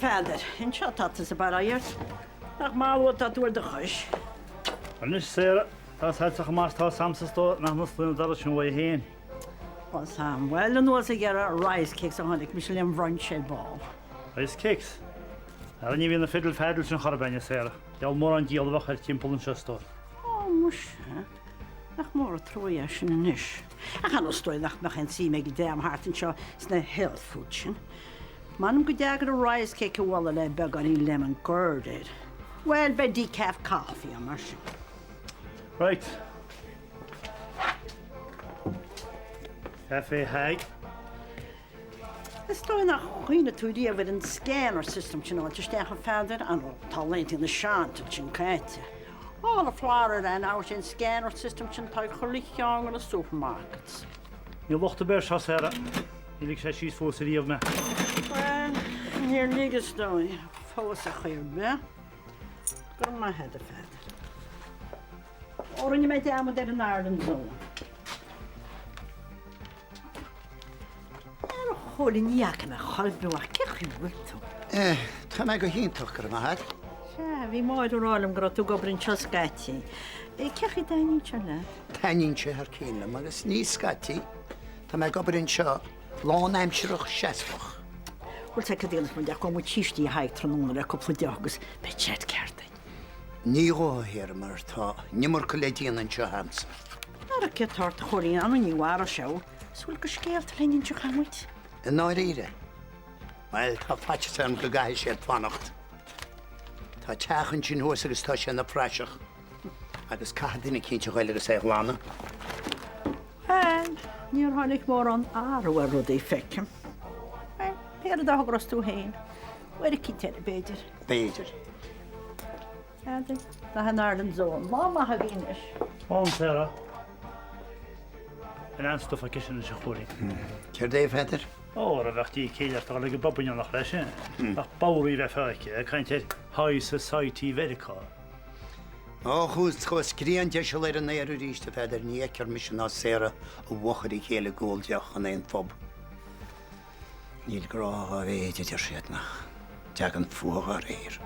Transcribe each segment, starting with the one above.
Pheadair, anseo atá tusa bail ó Dhia ort. Nach mall atá tú ar do chois. Anois, Sarah, tá a fhios agatsa chomh maith is atá a fhios a'msa is dóigh nach n-osclaíonn an doras sin uaidh féin. Tá a fhios a'm. Bhuel, anuas ag iarraidh rice cakes a chonaic mise le brunch ar ball. Rice cakes? Ara ní bhíonn na fiddle faddle sin chor ar bith, a Sarah. Diabhal mórán díol a bheadh air timpeall anseo is dóigh. Ó, muise. Nach mór an trua é sin anois. Ach an is dóigh nach mbeadh aon tsuim ag an dream thart anseo sna health food sin. M'anam go deacair an rice cake a mholadh le beagáinín lemon curd air. Bhuel, beidh decaf coffee ann mar sin. Right. Caife Thaidhg. Is dóigh nach chuimhnigh tú riamh ar an scanner system sin a fháilt isteach a Pheadair, ar ndóigh tá laethanta na seantal sin caite. All of Florida now is an scanner system sin atá ag chuile cheann de na supermarkets. Níl locht ar bith air seo, Sarah. Níor lig sé síos fós ariamh mé. Bhuel, níor lig is dóigh, fós ar chaoi ar bith. Go raibh maith agat, a Pheadair. Ó, rinne mé dearmad ar an Ireland Zone. Ar a Chóilín, ní fhaca mé chor ar bith ach cén chaoi a bhfuil tú? Eh, tá mé go hiontach, go raibh maith agat. Sea, bhí Máire ag rá liom go raibh tú ag obair anseo scaití. Cén chaoi a dtaitníonn sé leat? Taitníonn sé thar cionn liom agus ní scaití. Tá mé ag obair anseo lánaimsearach seasmhach. Bhuel, tá cad a dhéanfas muid ach gabhfaidh muid síos dtí Thaidhg tráthnóna le cúpla deoch agus beidh chat ceart againn. Ní dhóigh, a Shéara, mar tá an iomarca le déanamh anseo a'msa. Ara céard tá ort a Chóilín, ann ní mhairfeadh sé thú. Is bhfuil go scéalta linn anseo chaith muid. I ndáiríre? Bhuel, tá faitíos orm go gcaithfidh siad fanacht. Tá teach ansin thuas agus tá sé ina phraiseach. Agus caithfidh duine eicínt a ghoil agus é a ghlanadh. Bhuel, níor tháinig mórán athrú ar rudaí, feicim. Bhuel, pé rud a thogras tú féin, uair eicínt eile, b'fhéidir. B'fhéidir. Peadar, Tá an Ireland Zone. Lá maith agaibh anois. Slán, Sarah. An an-stuif aici sin anois a Chóilín. Céard é, a Pheadair? Ó, ara bheadh díth céille ort a dhul ag an bpub in éineacht leis. Nach bodhraí a bheifeá aici, ag caint ar High Society Mheiriceá. Ó, chuas grian deiseal ar an aer arís, a Pheadair, ní fheicfear mise ná Sarah i bhfochair a chéile ag ól deoch in aon phub. Níl grá dhá mhéid, a deir siad, nach dtagann fuath dá réir.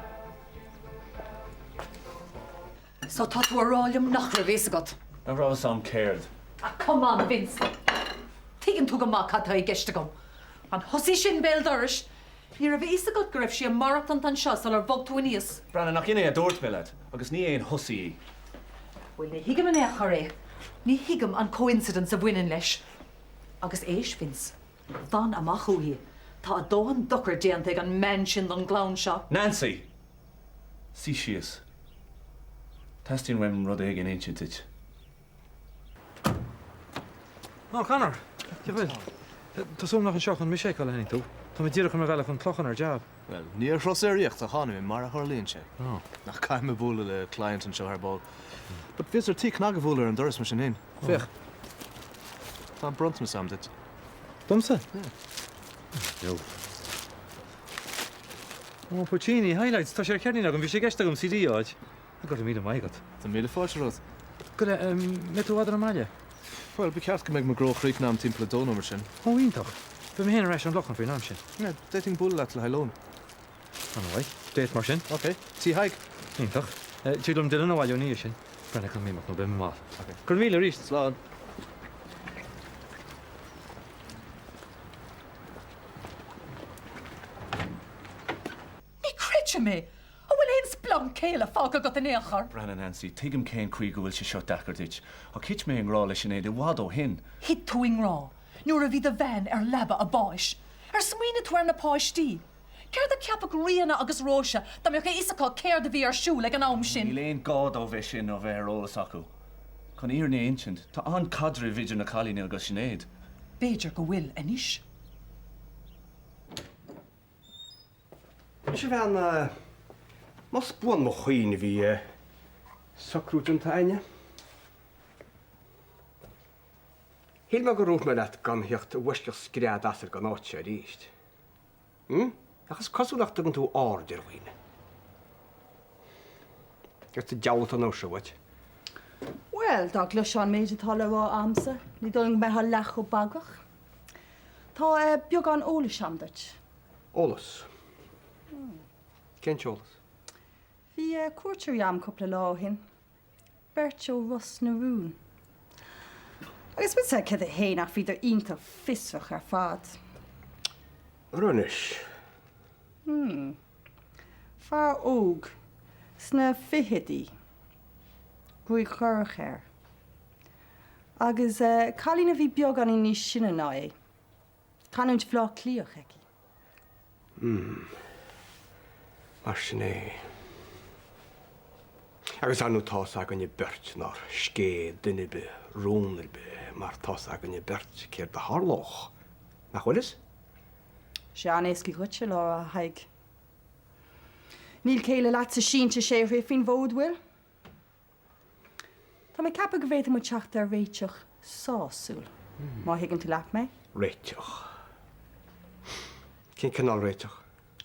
So tá tú a rá liom nach raibh fhios agat? Nach raibh fhios a'm céard? Ah come on Vince! Tuigeann tú go maith cad tá i gceist agam. An hussy sin béal dorais, Ní raibh a fhios agat go raibh sí ag maireachtaint anseo sular bhog tú aníos? Breathnaigh, nach in é a dúirt mé leat, agus ní aon hussy í. Bhuel, ní thuigim in aon chor é. Ní thuigim an coincidence a bhaineann leis. Agus éist, Vince, fan amach uaithi. Tá a dóthain dochair déanta ag an mbean sin don gclann seo. Nancy! Suigh síos. Teastaíonn uaim rud éigin a insint duit. Ó, Conor! Cén chaoi? Tá súil agam nach anseo chun mise a fheiceáil a tháinig tú. Tá mé díreach ar mo bhealach chun an Clochán ar jab. Bhuel, ní ar thuras aeraíochta a tháinig mé, mar a tharlaíonn sé. Ach caithfidh mé bualadh le client anseo ar ball. But bhíos ar tí cnag a bhualadh ar an doras mar sin féin. Féach. Tá bronntanas agam duit. Domsa? Yeah. Ó, Puccini, Highlights, tá sé ar cheirnín agam, bhí sé i gceist agam CD a fháilt. Go raibh míle maith agat. Tá míle fáilte romhat. Go leith, an mbeidh tú i bhfad ar an mbaile? Bhuel, ba cheart go mbeidh mo ghnó críochnaithe agam timpeall a dó nó mar sin. Ó, iontach. Beidh mé féin ar ais ón gClochán faoin am sin. Yeah, d'fhéadfainn bualadh leat le haghaidh lóin. An-mhaith. Date mar sin. Ok. Tí Thaidhg. Iontach. Tig liom Dylan a bhailiú ina dhiaidh sin. Breathnaigh, caithfidh mé imeacht nó beidh mé mall. Ok. Go raibh míle arís. Slán. Ní chreidim é! An bhfuil aon splanc céille fágtha agat in aon chor? Breathnaigh, Nancy, tuigim cén chaoi go bhfuil sé seo deacair duit, ach thit mé i ngrá le Sinéad i bhfad ó shin. Thit tú i ngrá nuair a bhí do bhean ar leaba a báis. Ar smaoinigh tú ar na páistí? Céard a cheapfadh Ríona agus Róise dá mbeadh a fhios acu céard a bhí ar siúl ag an am sin? Níl aon gá dóibh é sin a bheith ar eolas acu. Chun fhírinne a insint, tá an-chaidreamh idir na cailíní agus Sinéad. B'fhéidir go bhfuil anois. Anois a bhean, más buan mo chuimhne bhí socrú déanta a'inne. Shíl mé gur dhúirt mé leat gan theacht i bhfoisceacht scread asail gon áit seo aríst. Hm? Ach is cosúil nach dtugann tú aird ar dhaoine. Céard sa diabhal atá an uair seo uait? Bhuel, dá gcloisfeá an méid atá le rá a'msa, ní dóigh liom go mbeifeá leath chomh bagach. Tá beagán eolais a'm duit. Eolas? Cén t-eolas? Bhí cuairteoirí a'm cúpla lá ó shin. Beirt ó Ros na Rún. Agus bhfuil 's a'd céard é fhéin ach bhíodar iontach fiosrach ar fad. Ara anois. Hmm. Fear óg, sna fichidí. Gruaig dhorcha air. Agus cailín a bhí beagáinín níos sine ná é. Canúint Bhaile Átha Cliathach aici. Hmm. Mar sin é. Agus ar ndóigh tá's againne beirt nár scéith duine ar bith rún ar bith mar tá's againne beirt céard a tharlódh, nach bhfuil fhios? Sé an-éasca dhuitse a rá, a Thaidhg. Níl céile leatsa sínte sé throigh faoin bhfód, bhfuil? Tá mé ag ceapadh go bhféadfaidh muid teacht ar réiteach sásúil, má thuigeann tú leat mé. Réiteach? Cén cineál réiteach?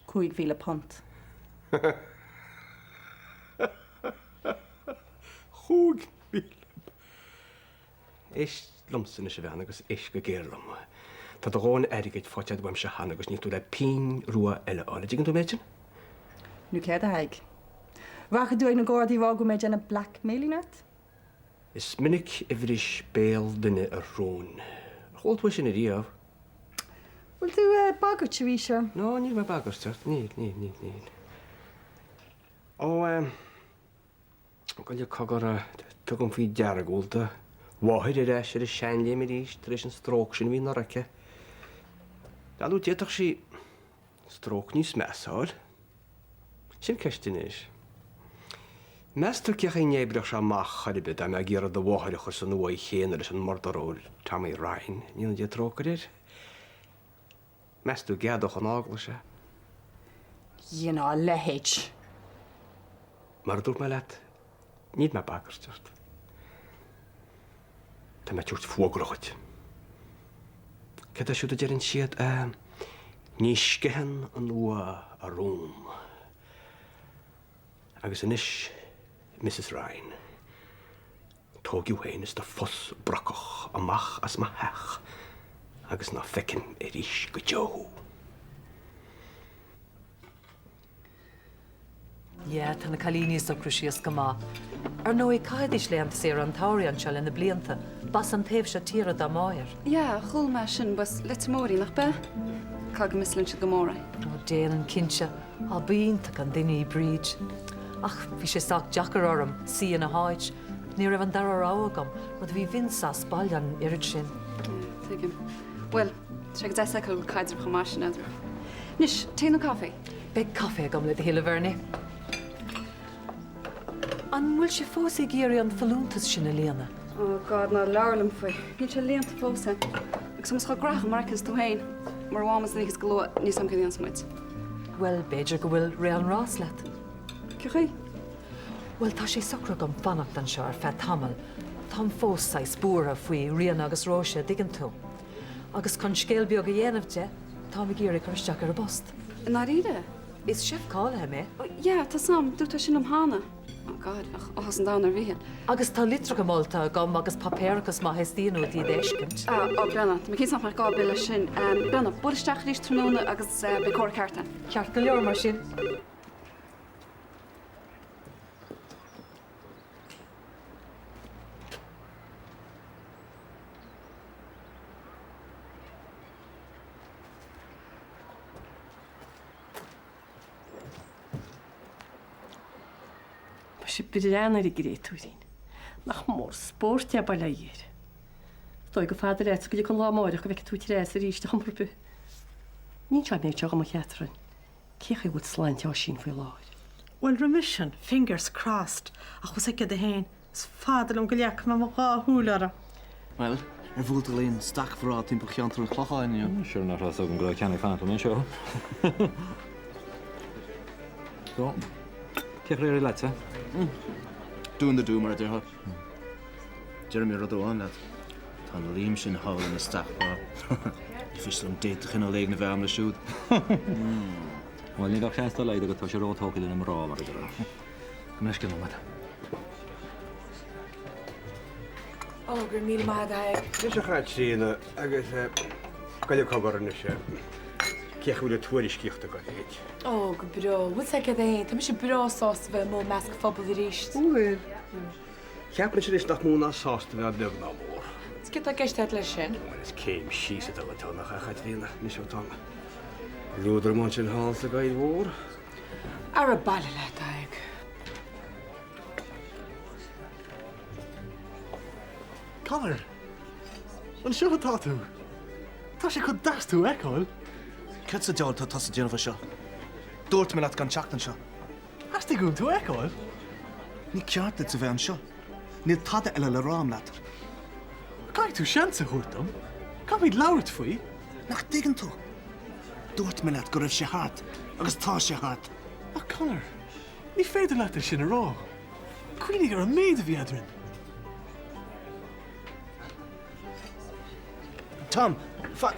£5,000. 5,000! Éist liomsa anois, a bhean, agus éist go géar liom. Tá do dhóthain airgid faighte agat uaimse cheana agus níl tú le pingin rua eile a fháil. An dtuigeann tú an méid sin? Nó céard, a Thaidhg? Rachaidh tú ag na Gardaí a rá go bhfuil mé ag déanamh blackmailing ort? Is minic a bhris béal duine a rún. Ar chuala tú é sin ariamh? Bhfuil tú ag bagairt arís orm? No, níl mé ag bagairt ort. Níl, níl, níl, níl. Ó, eh. Gabh i leith cogar, tugaim faoi deara go bhfuil do mháthair ar ais ar a seanléim arís tar éis an stróc sin a bhí anuraidh aici. Dar ndóigh d'fhéadfadh sí stróc níos measa a fháil. Sin ceist anois. Meas tú cén chaoi a n-oibreodh sé amach chor ar bith dá mbeifeá ag iarraidh do mháthair a chur san uaigh chéanna leis an murdróir Tommy Ryan, go ndéana Dia trócaire air? Meas tú an gceadódh an eaglais é? Dhéanfá a leithéid. Mar a dúirt mé leat, níl mé ag bagairt ort. Tá mé ag tabhairt fógra dhuit. Céard é siúd a deireann siad? Ní sceitheann an fhuath a rún. Agus anois, Missus Ryan. Tóg thú féin is do phus brocach amach as mo theach agus ná feicim arís go deo thú. Yeah, tá na cailíní ag socrú síos go maith. Ar ndóigh, chaithidís laethanta saoire an tsamhraidh anseo le na blianta. B'as an taobh seo tíre dá máthair. Yeah, chuala mé sin, b'as Leitir Móir í, nach b'ea? Caithfidh go misálann siad go mór í. Ó, déanann, cinnte. Á, b'iontach an duine í Bríd. Ach bhí sé sách deacair orm suí ina háit. Ní raibh an dara rogha agam mar do bhí Vince as baile an oiread sin. Tuigim. Bhuel, tá sé go deas a fheiceáil go bhfuil caidreamh chomh maith sin eadraibh. Anois, tae nó caife? Beidh caife agam le do thoil, a Bhernie. An bhfuil sé fós ag iarraidh an folúntas sin a líonadh? Oh God, ná labhair liom faoi. Níl sé líonta fós a'm. Agus tá muid chomh gnaitheach mar a fheiceanns tú féin. Mura bhfaighidh muid duine éicint go luath, níl 's a'm céard a dhéanfas muid. Bhuel, b'fhéidir go bhfuil rith an rás leat. Cén chaoi? Bhuel, tá sé socraithe agam fanacht anseo ar feadh tamaill. Táim fós saghas buartha faoi Ríona agus Róise, an dtuigeann tú. Agus chun scéal beag a dhéanamh de, táim ag iarraidh cur isteach ar an bpost. I ndáiríre? Is chef cáilithe mé. Oh, yeah, tá 's a'm, dúirt tú sin liom cheana. Oh God, bheadh áthas an domhain ar Mhícheál. Agus tá litreacha molta agam agus páipéarachas maith a theastaíonn uait iad a fheiscint. Ah, oh, breathnaigh, tá mé cinnte nach mbeadh gá ar bith leis sin. Breathnaigh, buail isteach arís tráthnóna agus beidh comhrá ceart againn. Ceart go leor mar sin. Muise breathnaigh ar an gcréatúirín. Nach mór spóirt é bail ó Dhia air. Is dóigh gur fada leatsa go dtiocfaidh an lá amáireach go bhfeicfidh tú Treasa arís ar chuma ar bith. Ní inseoidh mé seo dhom a Chatherine. Cén chaoi a bhfuil sláinte Oisín faoi láthair? Bhuel roimhe sin, fingers crossed, ach bhfuil 's aige do fhéin, is fada liom go leagfaidh mé mo dhá shúil orthu. Bhuel, ar bhuail tú le aon staic-mhná timpeall cheantar an Chlocháin inniu? Sure nach raibh 's agam go raibh ceann ag fanacht liom anseo. So, cén chaoi ar éirigh leatsa? Doing the do, mar a déarfá. Déarfaidh mé rud amháin leat, tá an Liam sin thall ina staic-mhná. Ní fios dom d'fhéadfadh cineál éigin a bheith agam leis siúd. Bhuel, ní bheadh seans dá laghad agat, tá sé róthógtha lena mná, mar a déarfá. Gabh mo leithscéal nóiméad. Ó, go raibh míle maith agat, a Thaidhg. Anois a Chaitríona, agus gabh i leith cogar anois. Cén chaoi a bhfuil an tuairiscíocht ag goil duit? Ó, go breá. Bhfuil 's agat féin, tá mise breá sásta bheith amuigh i measc an phobail arís. Bhuel, cheap mise anois nach mó ná sásta a bheith beag ná mór. Is céard atá i gceist agat leis sin? Bhuel, is céim síos atá ann, nach ea, a Chaitríona? Anois ó tá an comhluadar amuigh ansin thall sa gcoill mhór. Ara bailigh leat, a Thaidhg. Conor! Anseo atá tú! Tá sé chomh deas tú a fheiceáil! Céard sa diabhal atá tusa ag déanamh anseo? Dúirt mé leat gan teacht anseo. Theastaigh uaim tú a fheiceáil! Ní ceart duit a bheith anseo. Níl tada eile le rá agam leat. Caithfidh tú seans a thabhairt dom. Caithfimid labhairt faoi. Nach dtuigeann tú? Dúirt mé leat go raibh sé thart, agus tá sé thart. Ach Conor, ní féidir leat é sin a rá. Cuimhnigh ar an méid a bhí eadrainn. Tom, fan.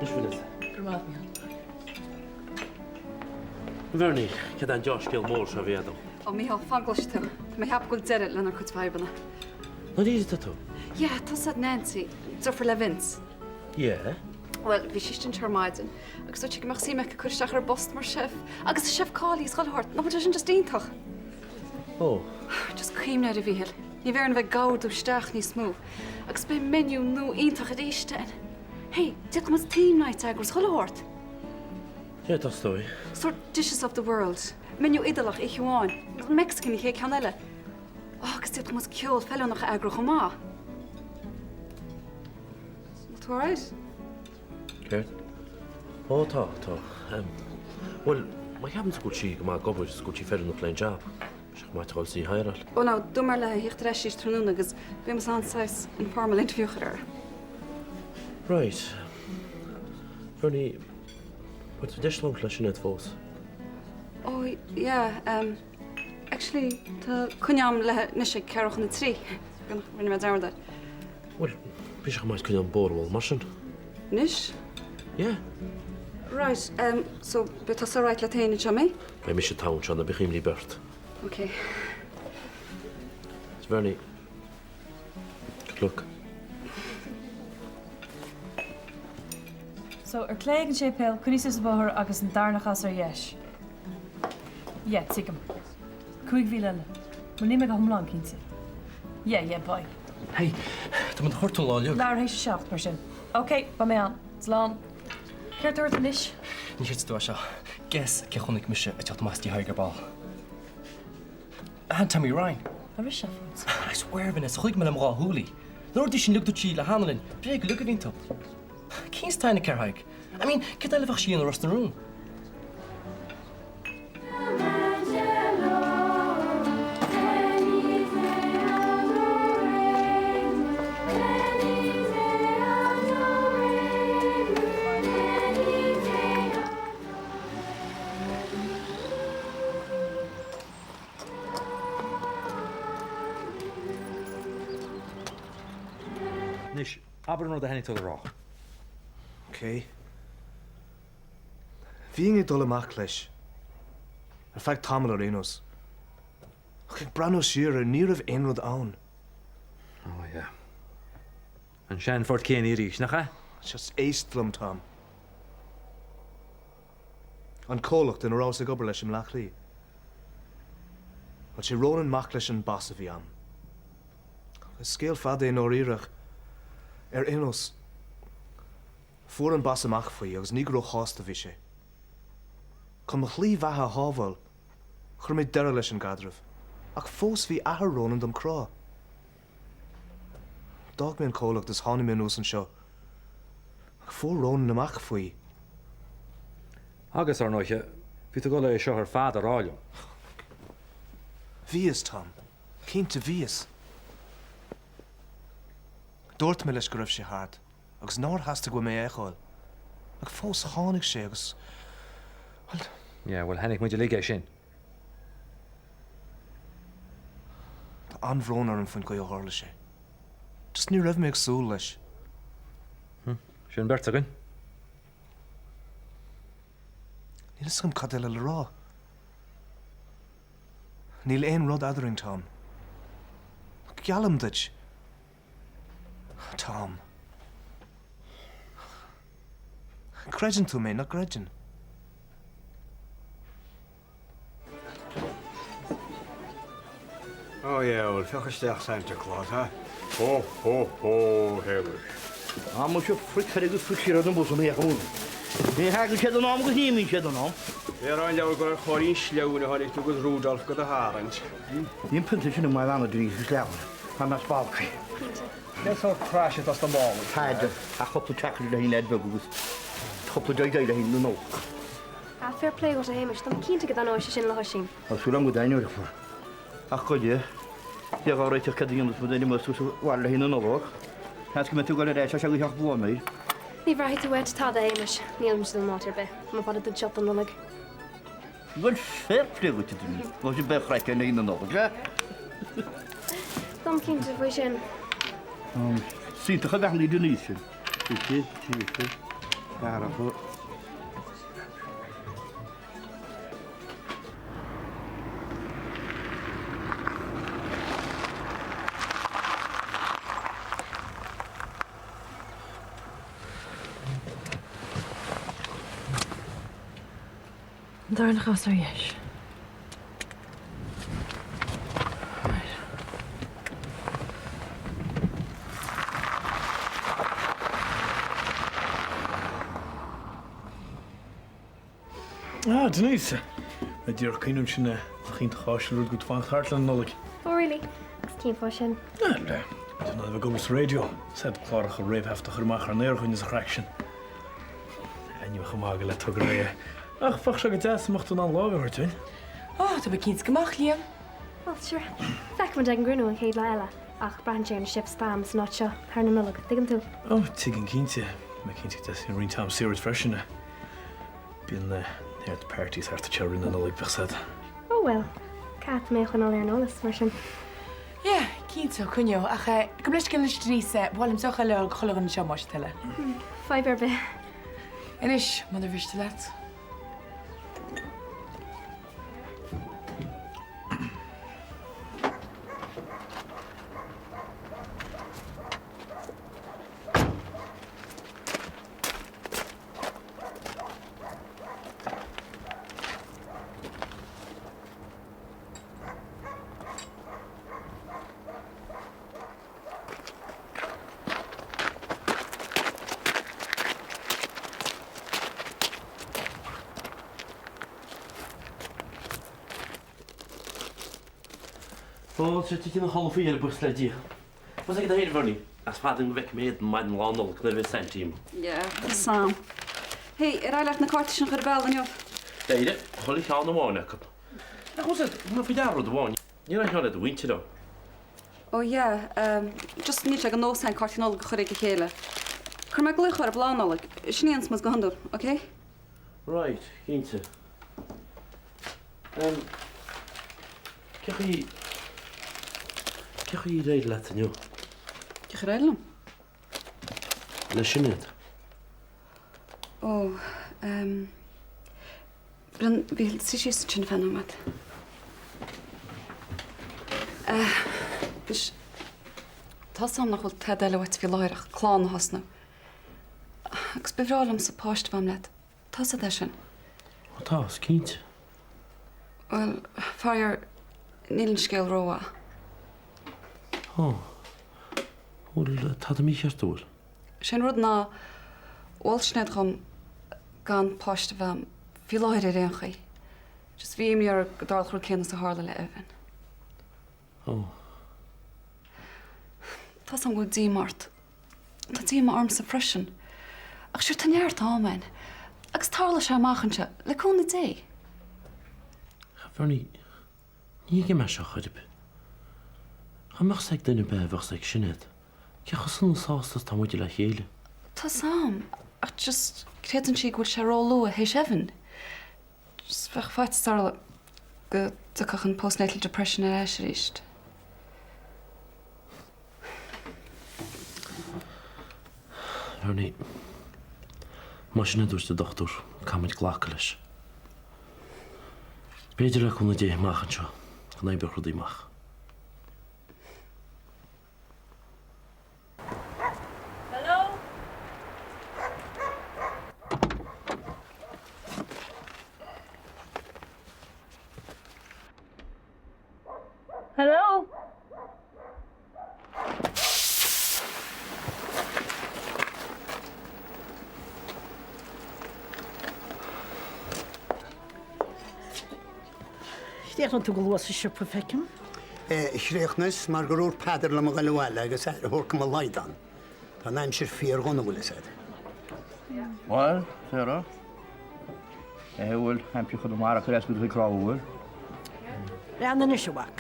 Anois Vanessa. Go raibh maith agat, Mícheál. Bhernie, céard é an deá-scéal mór seo a bhí agam? Ó, Mícheál, fan go gcloisfidh tú. Tá mé ag ceapadh go bhfuil deireadh lenár cuid fadhbanna. Dáiríre atá tú? Yeah, tá 's agat Nancy, deirfiúr le Vince. Yeah. Bhuel, bhí sí istigh anseo ar maidin agus dúirt sí go mbeadh suim aici cur isteach ar an bpost mar chef agus is chef cáilithe is chuile shórt. Nach bhfuil sé sin just iontach? Ó. Just cuimhnigh air, a Mhíchíl. Ní bheidh orainn a bheith ag ordú isteach níos mó. Agus beidh menu nua iontach arís againn. Hey, d'fhéadfadh muid theme night a eagrú is chuile shórt. Yeah, tá is dóigh. Sórt dishes of the world. Menu Iodálach oíche amháin, agus Mexican an chéad ceann eile. Oh, agus d'fhéadfadh muid ceol feiliúnach a eagrú chomh maith. Bhfuil tú alright? Céard? Ó, tá, tá. Bhuel, má cheapann tú go bhfuil sí go maith ag obair is go bhfuil sí feiliúnach le an jab, beidh sé go maith dul í a hireáil. Ó now, dúirt mé léi theacht ar ais arís tráthnóna agus beidh muid in ann saghas informal interview a chur uirthi. Right. Bernie, bhfuil tú deis labhairt le Sinéad fós? Ó, yeah, um, actually, tá coinne agam léi anois ag ceathrú chun a 3. Rinne mé dearmad air. Bhuel, bhí sé chomh maith coinne an bóthar mar sin. Anois? Yeah. Right, um, so beidh tusa alright leat féin anseo, mbeidh? Beidh mise togha anseo, ná bí ag imní beirt. Ok. So Bernie, good luck. So, ar clé ag an séipéal, coinnigh suas an bóthar agus an darna casadh ar dheis. Yeah, tuigim. 5,000 eile. Bhuel, níl mé go hiomlán cinnte. Yeah, yeah, bye. Hey, tá mé do chuartú an lá uilig. Leathuair théis a 7, mar sin. Ok, beidh mé ann. Slán. Céard tá ort anois? Ní chreidfidh tú é seo. Guess cé chonaic mise ag teacht amach as tigh Thaidhg ar ball. Aunt Tommy Ryan. An raibh sé fós? I swear, Vanessa, chonaic mé le mo dhá shúil í. Na rudaí sin uilig a dúirt sí le hAnnaline, bréag uilig a bhí iontu. Cén staid ar Thaidhg? I mean, céard eile a bheadh sí a dhéanamh i Ros na Rún? Anois, abair an rud a tháinig tú le rá. Ok. Bhínn ag dul amach leis. Ar feadh tamaill ar aon nós. Ach ag breathnú siar air, ní raibh aon rud ann. Oh yeah. An seanphort céanna arís, nach ea? Just éist liom, Tom. An comhlacht ina rabhas ag obair leis i mBleá Cliath. Bhuel, sé Ronan mac leis an boss a bhí ann. Is scéal fada é i ndáiríre ach ar aon nós, fuair an boss amach faoi agus ní go róshásta a bhí sé. Chun mo shlí bheatha a shábháil, chuir mé deireadh leis an gcaidreamh, ach fós bhí athair Ronan dom chrá. D'fhág mé an comhlacht is tháinig mé anuas anseo, ach fuair Ronan amach faoi. Agus, ar ndóiche, bhí tú ag dul é seo ar fad a rá liom. Bhíos, Tom. Cinnte, bhíos. Dúirt mé leis go raibh sé thart agus nár theastaigh uaim é a fheiceáil. Ach fós tháinig sé agus, bhuel. Yeah, bhuel, chonaic muid uilig é sin. Tá an-bhrón orm faoin gcaoi a tharla sé. Just ní raibh mé ag súil leis. Hm, sin an bheirt againn. Níl fhios agam cad eile le rá. Níl aon rud eadrainn, Tom. Geallaim duit. Tom. Creideann tú mé, nach gcreideann? Ó yeah, bhuel, féach isteach Santa Claus, ha? Ho, ho, ho, Shéamais. Tá muise frit thoir agus frit siar ar na busanna a chúl. Ní thagann siad in am agus ní imíonn siad in am. Déarfá an leabhar gur ar chóirín sleamhain a tháinig tú agus Rudolph do do tharraingt. Ní an pionta sin i mo bheanna dlí is leabhar, tá mé spalptha. Cén sórt crash atá sna málaí? Tada, ach cúpla teaictic le haghaidh leaid beag agus cúpla doigh le haghaidh na n-óg. Ah, fair play dhuit a Shéamais, táim cinnte go dtaitneoidh sé sin le hOisín. Tá súil agam go dtaitneoidh. Ach goidé, bheadh á réiteach céard a dhéanfas muid ar imeacht suas abhaile le haghaidh na Nollag. Seans go mbeidh tú ag dul ar ais as seo go theach Bhláthnaid. Ní bhraithfidh tú uait tada, a Shéamais. Nílimid ag dul in áit ar bith. Tá mé fada duit seo don Nollaig. Bhuel, fair play dhuit, a Denise. Tá sibh beidh craic le haghaidh na Nollag, sea? Táim cinnte faoi sin. Is iontach a bhean í Denise sin. Fiche, tríocha, ceathracha. An darna casadh ar dheis. Denise! Mé díreach ag cuimhneamh ansin nach iontach áisiúil an rud go bhfuil tú ag fanacht thart le an Nollaig. Oh really? Agus cén fáth sin? Bhuel, beidh tú in ann a bheith ag obair sa raidió, said cláracha réamhthaifeadta a chur amach ar an aer dhúinn is an chraic sin. Ainm chomh maith le togra é. Ach bheadh sé go deas dá mbeadh tú in ann lámh a thabhairt dúinn. Oh, tá mé cinnte go mbeadh, Liam. Bhuel, sure. Feicfidh muid ag an gcruinniú an chéad lá eile, ach braitheann sé ar na shifts atá a'm san áit seo thar na Nollag, tuigeann tú? Oh, tuigim cinnte. Tá mé cinnte go dteastaíonn roinnt am saor uait freisin. Bíonn neart parties thart anseo roimh na Nollag, bheadh said. Oh well, caithfidh mé a choinneáil ar an eolas, mar sin. Yeah, cinnte, coinneoidh, ach gabh mo leithscéal anois Denise, ba mhaith liom deoch eile a fháil do chuile dhuine anseo más toil leat. Fadhb ar bith. Anois, muna mhiste leat. Ó, tá sé tite ina chodladh faoi dheireadh, buíochas le Dia. Bhfuil fhios agat féin, a Bhernie, is fada go bhfeicfidh mé Aidan maidin Lá Nollag nuair a bheidh Saintí amuigh. Yeah, tá 'fhios a'm. Hey, ar éirigh leat na cártaí sin a chur ar an bhealach inniu? D'éirigh, chuile cheann amháin acu. Ach bhfuil fhios agat, thug mé faoi deara rud amháin, ní raibh aon cheann le do mhuintir ann. Oh yeah, just níl sé de nós againn cártaí Nollag a chur ag a chéile. Cuirfidh mé glaoch orthu Lá Nollag, sin a dhéananns muid go hiondúil, ok? Right, cinnte. Em, cé chaoi, cé chaoi ar éirigh leat inniu? Cé chaoi ar éirigh liom? Le Sinéad. Ó, em, Brendan, bhí suigh síos ansin ar feadh nóiméad. Eh, anois, tá 'fhios a'm nach bhfuil tada eile uait faoi láthair ach clann a thosnú. Agus ba bhreá liomsa páiste a bheith a'm leat. Tá 'fhios a'd é sin. Ó tá, is cinnte. Bhuel, faraor, níl an scéal rómhaith. Ó. Bhfuil tada mícheart, an bhfuil? Sé an rud ná, mhol Sinéad dhom gan páiste a bheith a'm, faoi láthair ar aon chaoi. Just bhí imní uirthi go dtarlódh an rud céanna is a tharla le Evan. Ó. Tá 'fhios a'm go bhfuil díomá ort. Tá díomá ormsa freisin. Ach sure tá neart am a'inn. Agus tarlóidh sé amach anseo, le cúnamh Dé. A Bhernie, ní thuigim é seo chor ar bith. Dá mbeadh 's ag duine ar bith a bheadh 's ag Sinéad, cé chomh sona sásta is atá muide le chéile. Tá 'fhios a'm, ach just creideann sí go bhfuil sé róluath théis Evan. Just bheadh faitíos uirthi go dtiocfadh an postnatal depression ar ais arís. Bernie, más sin a dúirt an dochtúir, caithfimid glacadh leis. B'fhéidir le cúnamh Dé amach anseo go n-oibreoidh rudaí amach. Hello? Hello? Chríochnaigh tú go luath sa siopa, feicim. Chríochnaíos mar gur dhúirt Peadar liom a ghoil abhaile agus aire a thabhairt do mo shlaghdán. Tá an aimsir fíordhona, bhfuil fhios a'd. Bhuel, Sarah, eh bhfuil aimsir Chonamara ag cur as do do chuid cnámha, bhfuil? Breathnaigh anois, a mhac.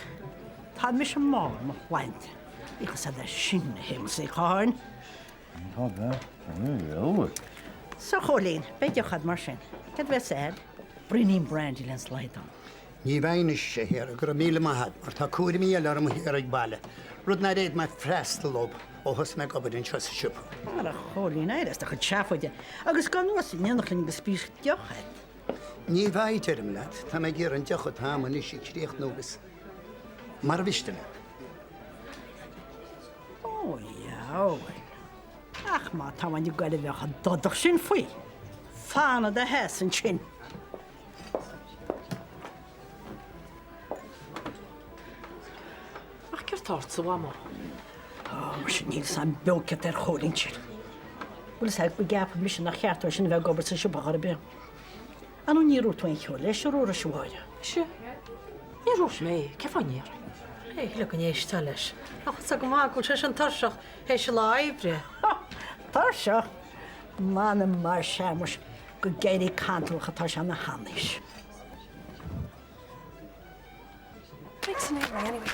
Tá mise i mbarr mo shláinte. Bíodh fhios a'd é sin, a Shéamais Uí Chatháin. Tá bheith, bhfuil. So, a Chóilín, beidh deoch a'd mar sin. Céard a bheas a'd? Braoinín brandy len slaghdán. Ní bheidh anois, a Shéara, go raibh míle maith a'd, mar tá cúraimí eile orm thiar ag baile, rud nár fhéad mé freastal orthu ó thosaigh mé ag obair anseo sa siopa. Bhuel, a Chóilín, éirigh as do chuid seafóide agus gabh anuas in éineacht linn agus bíodh deoch a'd. Ní bheidh, deirim leat, tá mé ag iarraidh an deoch atá a'm anois a chríochnú agus mara mhiste leat. Ó, dheabhail. Ach má tá muid ag goil a bheith chomh dodach sin faoi, fan i do sheasamh ansin. Ach céard tá ortsa, a Mhamó? Ó, muise, níl 'fhios a'm beo céard tá ar Chóilín sin. Bhfuil 'fhios a'd go gceapann mise nach cheart dó sin a bheith ag obair sa siopa chor ar bith. An ní raibh tú aon cheo leis, a Ruairí, a Mháire? Mise? Ní raibh mé, cén fáth a ndéarfainn? Cé le go n-éistfeá leis? Nach bhfuil 's go maith go bhfuil sé sin tuirseach théis a lá oibre. Tuirseach? M'anam mar sea muis go ag éirí cantalach atá sé ina sheanaois. Makes an neighbour anyway.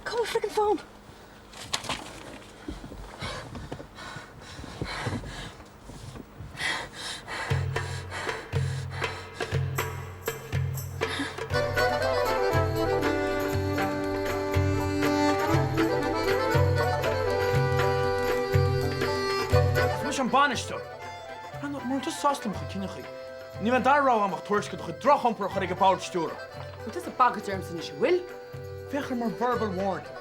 Cá bhfuil freaking phone? Is mise an bainisteoir. Mura bhfuil tusa sásta le mo chuid cinneachaí, níl an dara rogha agam ach tuairisc ar do chuid drochiompair a chur ag an bord stiúrtha. Bhfuil tusa ag bagairt ormsa anois, an bhfuil? Féach air mar verbal warning.